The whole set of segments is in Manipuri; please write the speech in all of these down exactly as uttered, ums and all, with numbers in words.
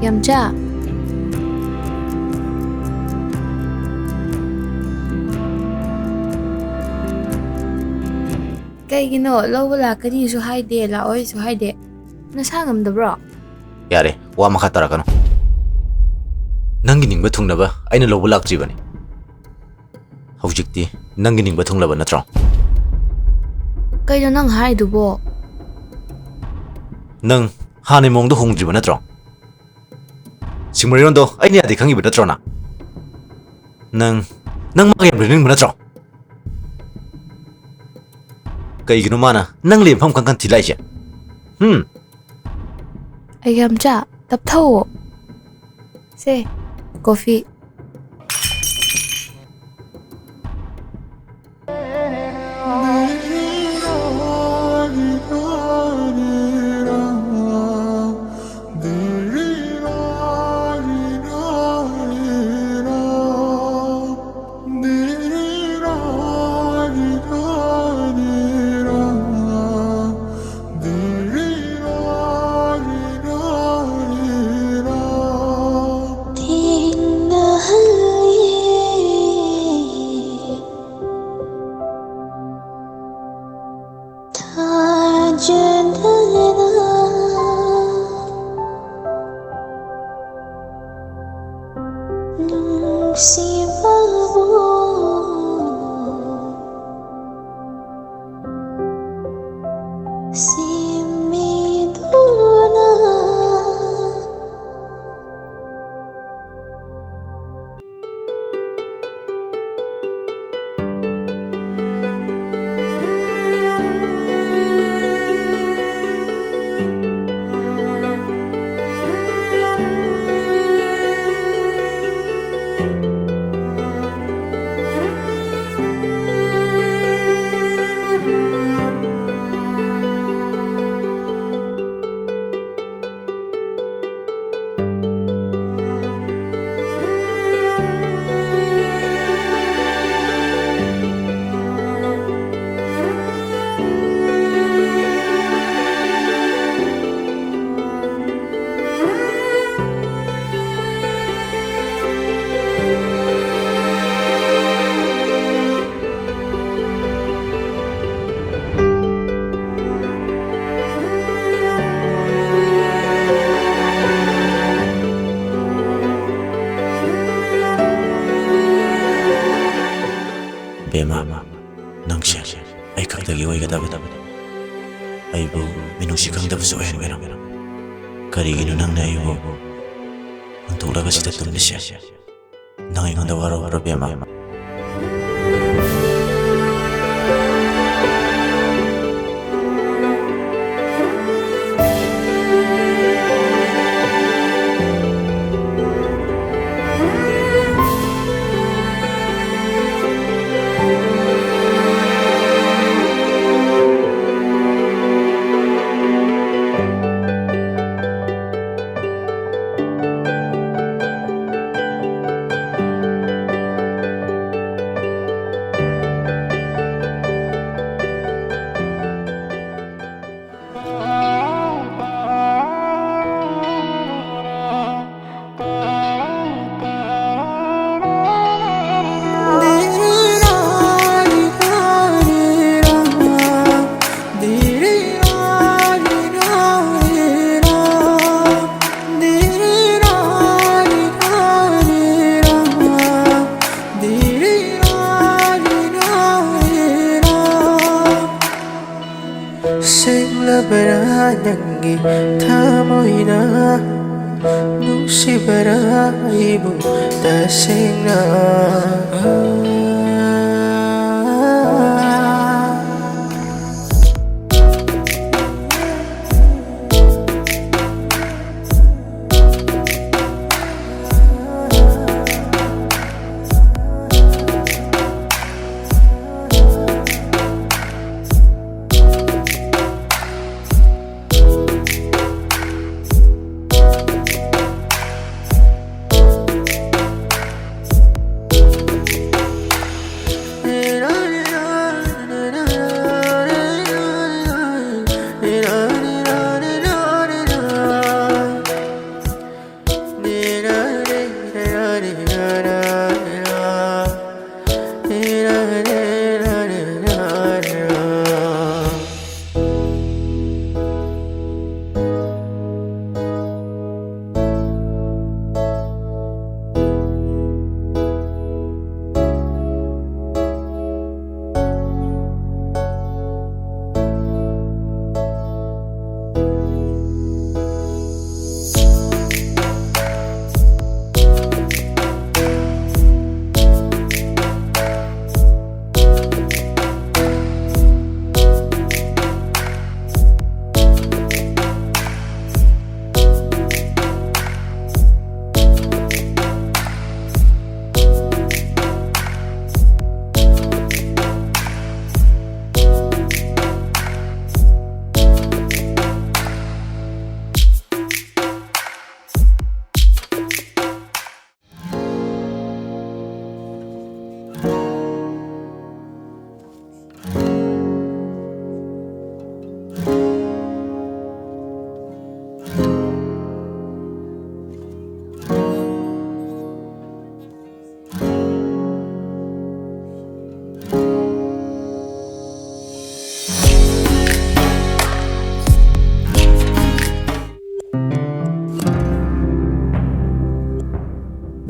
ꯏꯀꯦꯝꯆꯥ꯫ ꯀꯩꯒꯤꯅꯣ? ꯂꯧꯕ ꯂꯥꯛꯀꯅꯤꯁꯨ ꯍꯥꯏꯗꯦ, ꯂꯥꯛꯑꯣꯏꯁꯨ ꯍꯥꯏꯗꯦ꯫ ꯅꯁꯥ ꯉꯝꯗꯕ꯭ꯔꯣ? ꯌꯥꯔꯦ, ꯋꯥ ꯃꯈꯥ ꯇꯥꯔꯛꯀꯅꯨ꯫ ꯅꯪꯒꯤ ꯅꯤꯡꯕ ꯊꯨꯡꯅꯕ ꯑꯩꯅ ꯂꯧꯕ ꯂꯥꯛꯇ꯭ꯔꯤꯕꯅꯤ꯫ ꯍꯧꯖꯤꯛꯇꯤ ꯅꯪꯒꯤ ꯅꯤꯡꯕ ꯊꯨꯡꯂꯕ ꯅꯠꯇ꯭ꯔꯣ? ꯀꯩꯅꯣ ꯅꯪ ꯍꯥꯏꯗꯨꯕꯣ? ꯅꯪ ꯍꯥꯟꯅꯩ ꯃꯑꯣꯡꯗ ꯍꯣꯡꯗ꯭ꯔꯤꯕ ꯅꯠꯇ꯭ꯔꯣ? ꯁꯤꯡꯃꯔꯩꯔꯣꯟꯗꯣ ꯑꯩꯅ ꯌꯥꯗꯦ ꯈꯪꯉꯤꯕ ꯅꯠꯇ꯭ꯔꯣ ꯅꯪ? ꯅꯪ, ꯅꯪ ꯃꯥꯒ ꯌꯥꯝ ꯂꯣꯏꯅꯅꯤꯡꯕ ꯅꯠꯇ꯭ꯔꯣ? ꯀꯩꯒꯤꯅꯣ ꯃꯥꯅ ꯅꯪ ꯂꯩ ꯃꯐꯝ ꯈꯪ ꯈꯪ ꯊꯤ ꯂꯥꯛꯏꯁꯦ? ꯍꯨꯝ? ꯑꯩꯒꯤ ꯑꯝꯆꯥ, ꯇꯞꯊꯧꯑꯣ꯫ ꯁꯦ, ꯀꯣꯐꯤ꯫ ꯊꯥꯖꯗꯅ ꯅꯨꯡꯁꯤꯕꯕꯨ ꯁꯦꯝꯕꯤꯗꯨꯅ꯫ ꯕꯦꯝꯃ, ꯅꯪꯁꯦ ꯑꯩ ꯈꯛꯇꯒꯤ ꯑꯣꯏꯒꯗꯕꯗ ꯑꯩꯕꯨ ꯃꯤꯅꯨꯡꯁꯤ ꯈꯪꯗꯕꯁꯨ ꯑꯣꯏꯍꯟꯒꯅꯨ꯫ ꯀꯔꯤꯒꯤꯅꯣ ꯅꯪꯅ ꯑꯩꯕꯨ ꯍꯨꯟꯗꯣꯛꯂꯒ ꯁꯤꯗ ꯇꯨꯝꯂꯤꯁꯦ? ꯅꯪ ꯑꯩꯉꯣꯟꯗ ꯋꯥꯔꯧꯕ꯭ꯔꯥ, ꯕꯦꯝꯃ? ꯁꯦꯡꯂꯕꯔꯥ ꯅꯪꯒꯤ ꯊꯃꯣꯏꯅ? ꯅꯨꯡꯁꯤꯕꯔꯥ ꯑꯩꯕꯨ ꯇꯁꯦꯡꯅ?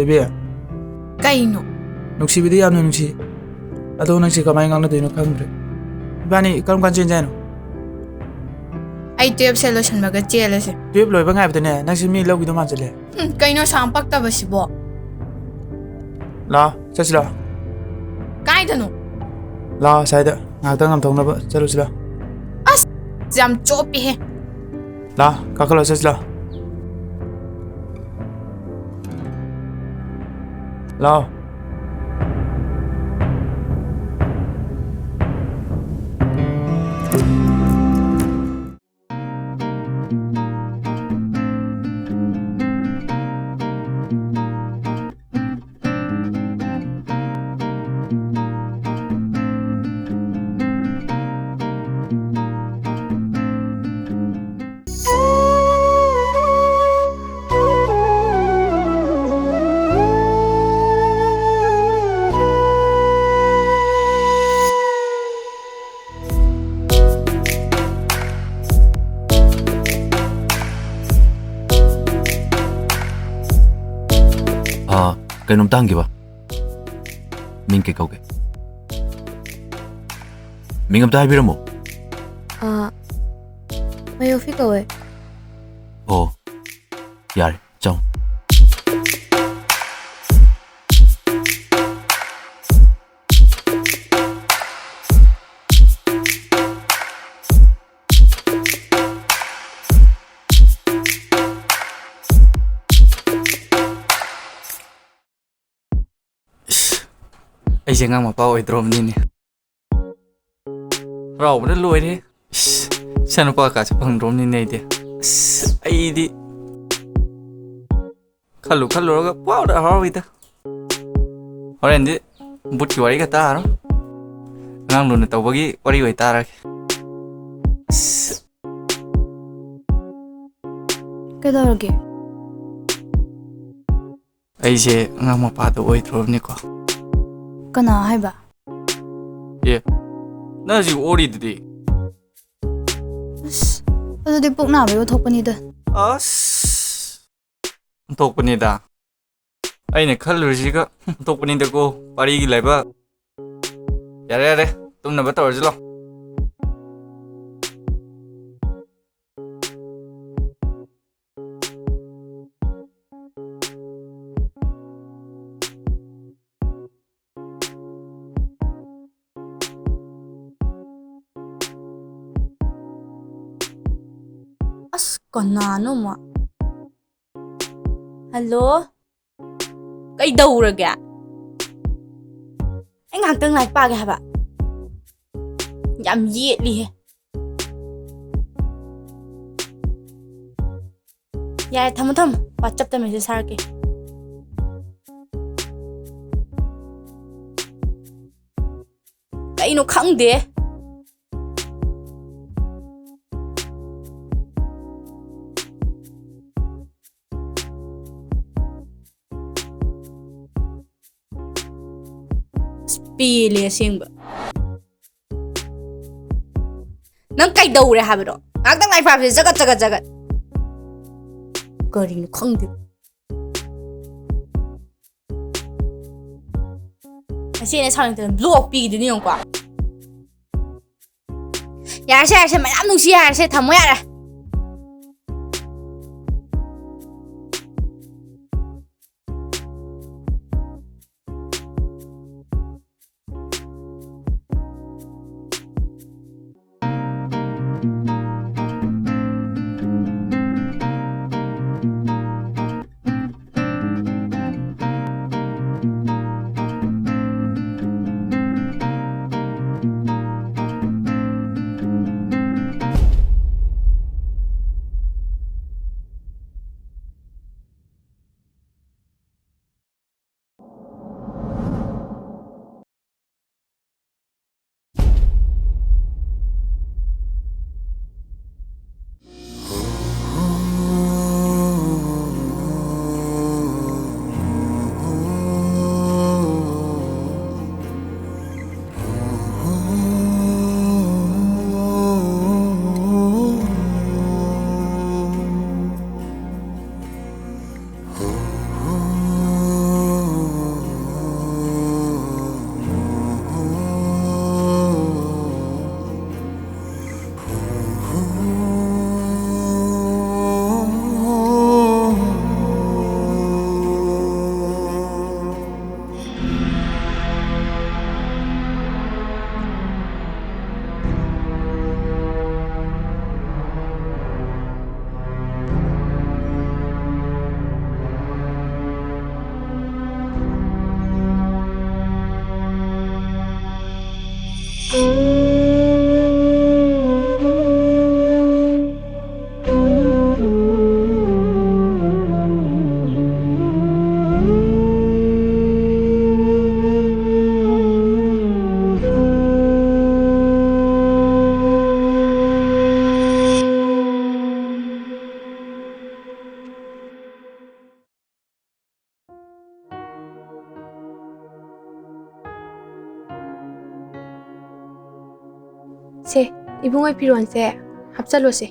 ꯕꯦꯕꯤ꯫ ꯀꯩꯅꯣ? ꯅꯨꯡꯁꯤꯕꯤꯗꯤ ꯌꯥꯝꯅ ꯅꯨꯡꯁꯤ꯫ ꯑꯗꯣ ꯅꯪꯁꯦ ꯀꯃꯥꯏꯅ ꯉꯥꯡꯅꯗꯣꯏꯅꯣ ꯈꯪꯗ꯭ꯔꯦ꯫ ꯏꯕꯥꯅꯤ ꯀꯔꯝ ꯀꯥꯟ ꯆꯦꯟꯁꯦ ꯍꯥꯏꯅꯣ? ꯑꯩ ꯇꯨꯌꯦꯜꯞꯁꯦ ꯂꯣꯏꯁꯤꯟꯕꯒ ꯆꯦꯜꯂꯁꯦ꯫ ꯇꯨꯌꯦꯜꯞ ꯂꯣꯏꯕ ꯉꯥꯏꯕꯗꯅꯦ, ꯅꯪꯁꯦ ꯃꯤ ꯂꯧꯈꯤꯗꯧ ꯃꯥꯟꯁꯤꯜꯂꯦ꯫ ꯎꯝ, ꯀꯩꯅꯣ ꯑꯁꯨꯛ ꯌꯥꯝ ꯄꯛꯇꯕꯁꯤꯕꯣ? ꯂꯥꯛꯑꯣ, ꯆꯠꯁꯤ ꯂꯥꯛꯑꯣ꯫ ꯀꯥꯏꯗꯅꯣ? ꯂꯥꯛꯑꯣ, ꯑꯁ꯭ꯋꯥꯏꯗ ꯉꯥꯏꯍꯥꯛꯇꯪ ꯉꯝꯊꯣꯛꯅꯕ ꯆꯠꯂꯨꯁꯤ ꯂꯥꯛꯑꯣ꯫ ꯑꯁ, ꯌꯥꯝ ꯆꯣꯞꯄꯤꯍꯦ꯫ ꯂꯥꯛꯑꯣ, ꯀꯥꯈꯠꯂꯣ, ꯆꯠꯁꯤ ꯂꯥꯛꯑꯣ꯫ ꯂꯥꯛꯑꯣ꯫ ꯑꯥ, ꯀꯩꯅꯣꯝꯇ ꯍꯪꯒꯦꯕ꯫ ꯃꯤꯡ ꯀꯩ ꯀꯧꯒꯦ? ꯃꯤꯡ ꯑꯝꯇ ꯍꯥꯏꯕꯤꯔꯝꯃꯣ꯫ ꯑꯥ, ꯃꯌꯣꯐꯤ ꯀꯧꯋꯦ꯫ ꯑꯣ, ꯌꯥꯔꯦ, ꯆꯪꯉꯣ꯫ ꯏꯁ, ꯑꯩꯁꯦ ꯑꯉꯥꯡ ꯃꯄꯥ ꯑꯣꯏꯗ꯭ꯔꯣꯕꯅꯤꯅꯦ꯫ ꯍꯔꯥꯎꯕꯅ ꯂꯣꯏꯔꯦ꯫ ꯏꯁ, ꯏꯆꯥꯅꯨꯄꯥ ꯀꯥꯁꯦ ꯐꯪꯗ꯭ꯔꯣꯕꯅꯤꯅꯦ ꯑꯩꯗꯤ꯫ ꯏꯁ, ꯑꯩꯗꯤ ꯈꯜꯂꯨ ꯈꯜꯂꯨꯔꯒ ꯄꯨꯡꯍꯔꯥꯎꯗ ꯍꯔꯥꯎꯏꯗ꯫ ꯍꯣꯔꯦꯟꯗꯤ ꯕꯨꯠꯀꯤ ꯋꯥꯔꯤꯒ ꯇꯥꯔꯣ꯫ ꯑꯉꯥꯡ ꯂꯨꯅ ꯇꯧꯕꯒꯤ ꯋꯥꯔꯤ ꯑꯣꯏ ꯇꯥꯔꯒꯦ꯫ ꯏꯁ꯫ ꯀꯩꯗꯧꯔꯒꯦ? ꯑꯩꯁꯦ ꯑꯉꯥꯡ ꯃꯄꯥꯗꯣ ꯑꯣꯏꯗ꯭ꯔꯣꯕꯅꯤꯀꯣ꯫ ꯀꯅꯥ ꯍꯥꯏꯕ? ꯑꯦ, ꯅꯪ ꯍꯧꯖꯤꯛ ꯑꯣꯔꯤꯗꯨꯗꯤ? ꯑꯁ, ꯑꯗꯨꯗꯤ ꯄꯨꯛ ꯅꯥꯕꯩ ꯑꯣꯟꯊꯣꯛꯄꯅꯤꯗ꯫ ꯑꯁ, ꯑꯣꯟꯊꯣꯛꯄꯅꯤꯗ꯫ ꯑꯩꯅ ꯈꯜꯂꯨꯔꯤꯁꯤꯒ ꯑꯣꯟꯊꯣꯛꯄꯅꯤꯗꯀꯣ, ꯋꯥꯔꯤꯒꯤ ꯂꯥꯏꯕꯛ꯫ ꯌꯥꯔꯦ, ꯌꯥꯔꯦ, ꯇꯨꯝꯅꯕ ꯇꯧꯔꯁꯤ ꯂꯥꯎ꯫ ꯑꯁ, ꯀꯅꯥꯅꯣ ꯑꯃ? ꯍꯜꯂꯣ? ꯀꯩꯗꯧꯔꯒꯦ? ꯑꯩ ꯉꯥꯏꯍꯥꯛꯇꯪ ꯂꯥꯏꯔꯤꯛ ꯄꯥꯒꯦ ꯍꯥꯏꯕ꯫ ꯌꯥꯝ ꯌꯦꯠꯂꯤꯍꯦ꯫ ꯌꯥꯔꯦ, ꯊꯝꯃꯣ, ꯊꯝꯃꯣ꯫ WhatsApp-ꯇ message ꯊꯥꯔꯛꯀꯦ꯫ ꯀꯩꯅꯣ ꯈꯪꯗꯦ꯫ ꯑꯁ, ꯄꯦꯜꯂꯦ ꯑꯁꯦꯡꯕ꯫ ꯅꯪ ꯀꯩꯗꯧꯔꯦ ꯍꯥꯏꯕꯅꯣ? ꯉꯥꯏꯍꯥꯛꯇꯪ ꯂꯥꯏꯔꯤꯛ ꯄꯥꯕꯁꯦ ꯖꯒꯠ, ꯖꯒꯠ, ꯖꯒꯠ꯫ ꯀꯔꯤꯅꯣ ꯈꯪꯗꯦ꯫ ꯉꯁꯤ ꯑꯩꯅ ꯁꯥꯎꯅꯤꯡꯗꯅ block ꯄꯤꯈꯤꯗꯣꯏꯅꯤ ꯌꯦꯡꯉꯨꯀꯣ꯫ ꯌꯥꯔꯦꯁꯦ, ꯌꯥꯔꯦꯁꯦ, ꯃꯌꯥꯝ ꯅꯨꯡꯁꯤ, ꯌꯥꯔꯦꯁꯦ, ꯊꯝꯃꯣ ꯌꯥꯔꯦ꯫ ꯁꯦ, ꯏꯕꯨꯡꯉꯣ ꯐꯤꯔꯣꯟꯁꯦ ꯍꯥꯞꯆꯜꯂꯣꯁꯦ,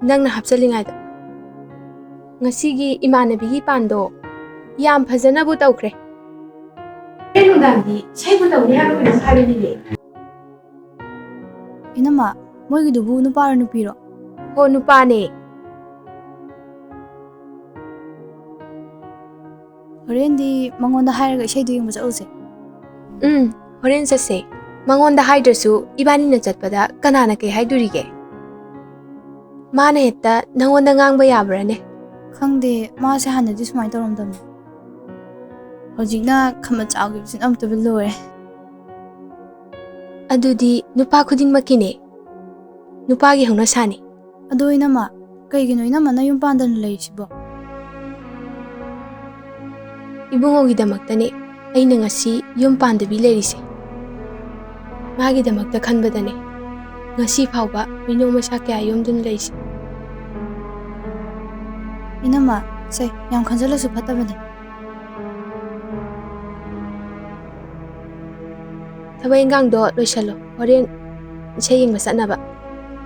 ꯅꯪꯅ ꯍꯥꯞꯆꯜꯂꯤꯉꯩꯗ꯫ ꯉꯁꯤꯒꯤ ꯏꯃꯥꯟꯅꯕꯤꯒꯤ ꯄꯥꯟꯗꯣ ꯌꯥꯝ ꯐꯖꯅꯕꯨ ꯇꯧꯈ꯭ꯔꯦ꯫ ꯉꯔꯥꯡ ꯅꯨꯡꯗꯥꯡꯗꯤ ꯏꯁꯩꯕꯨ ꯇꯧꯅꯤ ꯍꯥꯏꯕ ꯀꯩꯅꯣꯝ ꯍꯥꯏꯕꯅꯤꯅꯦ꯫ ꯏꯅꯝꯃ, ꯃꯣꯏꯒꯤꯗꯨꯕꯨ ꯅꯨꯄꯥꯔꯣ ꯅꯨꯄꯤꯔꯣ? ꯍꯣ, ꯅꯨꯄꯥꯅꯦ꯫ ꯍꯣꯔꯦꯟꯗꯤ ꯃꯉꯣꯟꯗ ꯍꯥꯏꯔꯒ ꯏꯁꯩꯗꯣ ꯌꯦꯡꯕ ꯆꯠꯂꯨꯁꯦ꯫ ꯎꯝ, ꯍꯣꯔꯦꯟ ꯆꯠꯁꯦ꯫ ꯃꯉꯣꯟꯗ ꯍꯥꯏꯗ꯭ꯔꯁꯨ ꯏꯕꯥꯅꯤꯅ ꯆꯠꯄꯗ ꯀꯅꯥꯅ ꯀꯩ ꯍꯥꯏꯗꯣꯔꯤꯒꯦ? ꯃꯥꯅ ꯍꯦꯛꯇ ꯅꯉꯣꯟꯗ ꯉꯥꯡꯕ ꯌꯥꯕ꯭ꯔꯥꯅꯦ? ꯈꯪꯗꯦ, ꯃꯥꯁꯦ ꯍꯥꯟꯅꯗꯤ ꯁꯨꯃꯥꯏꯅ ꯇꯧꯔꯝꯗꯕꯅꯤ꯫ ꯍꯧꯖꯤꯛꯅ ꯈꯝꯕ ꯆꯥꯎꯈꯤꯕꯁꯤꯅ ꯑꯃꯨꯛꯇꯣꯏꯕ ꯂꯣꯏꯔꯦ꯫ ꯑꯗꯨꯗꯤ ꯅꯨꯄꯥ ꯈꯨꯗꯤꯡꯃꯛꯀꯤꯅꯦ꯫ ꯅꯨꯄꯥꯒꯤ ꯍꯧꯅꯁꯥꯅꯤ꯫ ꯑꯗꯣ ꯏꯅꯝꯃ, ꯀꯩꯒꯤꯅꯣ ꯏꯅꯝꯃꯅ ꯌꯨꯝ ꯄꯥꯟꯗꯅ ꯂꯩꯔꯤꯁꯤꯕꯣ? ꯏꯕꯨꯡꯉꯣꯒꯤꯗꯃꯛꯇꯅꯦ ꯑꯩꯅ ꯉꯁꯤ ꯌꯨꯝ ꯄꯥꯟꯗꯕꯤ ꯂꯩꯔꯤꯁꯦ꯫ ꯃꯥꯒꯤꯗꯃꯛꯇ ꯈꯟꯕꯗꯅꯦ ꯉꯁꯤ ꯐꯥꯎꯕ ꯃꯤꯅꯣꯛ ꯃꯩꯁꯥ ꯀꯌꯥ ꯌꯣꯝꯗꯨꯅ ꯂꯩꯔꯤꯁꯦ꯫ ꯏꯅꯝꯃ, ꯁꯦ, ꯌꯥꯝ ꯈꯟꯖꯜꯂꯁꯨ ꯐꯠꯇꯕꯅꯦ꯫ ꯊꯕꯛ ꯏꯟꯈꯥꯡꯗꯣ ꯂꯣꯏꯁꯜꯂꯣ, ꯍꯣꯔꯦꯟ ꯏꯁꯩ ꯌꯦꯡꯕ ꯆꯠꯅꯕ꯫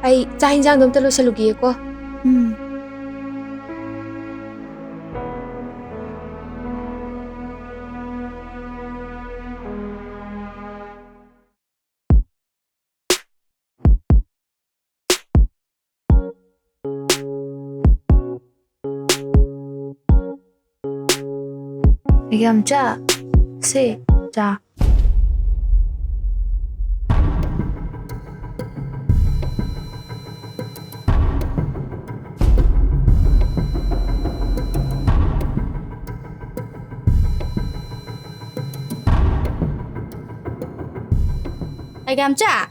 ꯑꯩ ꯆꯥꯛ ꯏꯟꯁꯥꯡꯗꯣ ꯑꯝꯇ ꯂꯣꯏꯁꯜꯂꯨꯈꯤꯒꯦꯀꯣ꯫ ꯎꯝ꯫ ꯌꯥꯝ ꯆꯥ ꯁꯦ ꯆꯥ꯫ ꯑꯦꯒꯥꯝꯆꯥ!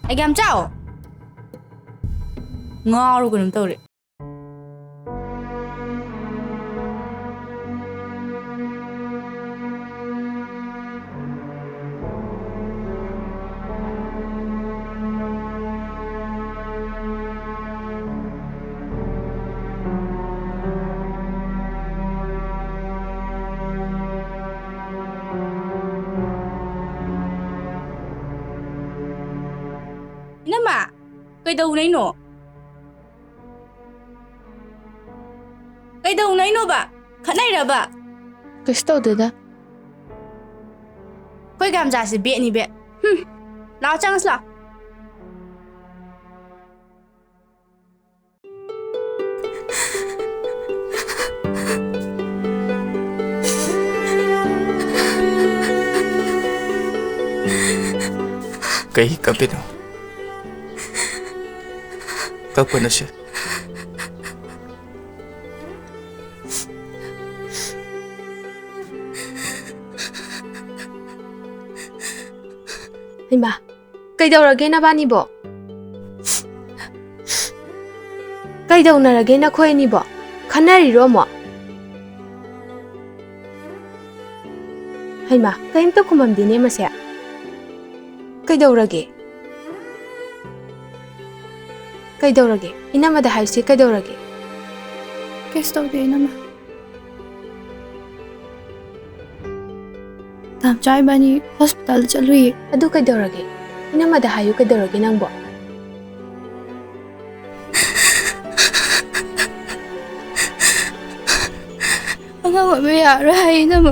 ꯑꯦꯒꯥꯝꯆꯥꯎ! ꯉꯥꯎꯔ ꯀꯩꯅꯣꯝ ꯇꯧꯔꯦ꯫ ꯏꯅꯝꯃ, ꯀꯩꯗꯧꯅꯩꯅꯣ? ꯀꯩꯗꯧꯅꯩꯅꯣꯕ? ꯈꯠꯅꯩꯔꯕ? ꯀꯩꯁꯨ ꯇꯧꯗꯦꯗ꯫ ꯑꯩꯈꯣꯏ ꯒꯥꯝꯖꯥꯁꯦ ꯕꯦꯠꯅꯤ, ꯕꯦꯠ꯫ ꯍꯨꯝ꯫ ꯂꯥꯛꯑꯣ, ꯆꯪꯉꯁꯤ ꯂꯥꯛꯑꯣ꯫ ꯀꯩ ꯀꯞꯄꯤꯅꯣ? ꯀꯞꯀꯅꯨꯁꯦ꯫ ꯍꯩꯃꯥ, ꯀꯩꯗꯧꯔꯒꯦ ꯅꯕꯥꯅꯤꯕꯣ? ꯀꯩꯗꯧꯅꯔꯒꯦ ꯅꯈꯣꯏ ꯑꯅꯤꯕꯣ? ꯈꯟꯅꯔꯤꯔꯣ ꯑꯃꯨꯛ? ꯍꯩꯃꯥ, ꯀꯩꯝꯇ ꯈꯨꯝꯃꯝꯗꯦꯅꯦ ꯃꯁꯦ꯫ ꯀꯩꯗꯧꯔꯒꯦ? ꯀꯩꯗꯧꯔꯒꯦ? ꯏꯅꯝꯃꯗ ꯍꯥꯏꯁꯤ ꯀꯩꯗꯧꯔꯒꯦ? ꯀꯩꯁꯨ ꯇꯧꯗꯦ, ꯏꯅꯝꯃ꯫ ꯇꯥꯝꯆꯥ ꯏꯕꯥꯅꯤ ꯍꯣꯁꯄꯤꯇꯥꯜꯗ ꯆꯠꯂꯨꯏꯌꯦ꯫ ꯑꯗꯨ ꯀꯩꯗꯧꯔꯒꯦ? ꯏꯅꯝꯃꯗ ꯍꯥꯏꯌꯨ ꯀꯩꯗꯧꯔꯒꯦ ꯅꯪꯕꯣ? ꯑꯉꯥꯡ ꯑꯣꯏꯕ ꯌꯥꯔꯔꯣꯏ ꯍꯥꯏꯌꯦ, ꯏꯅꯝꯃ꯫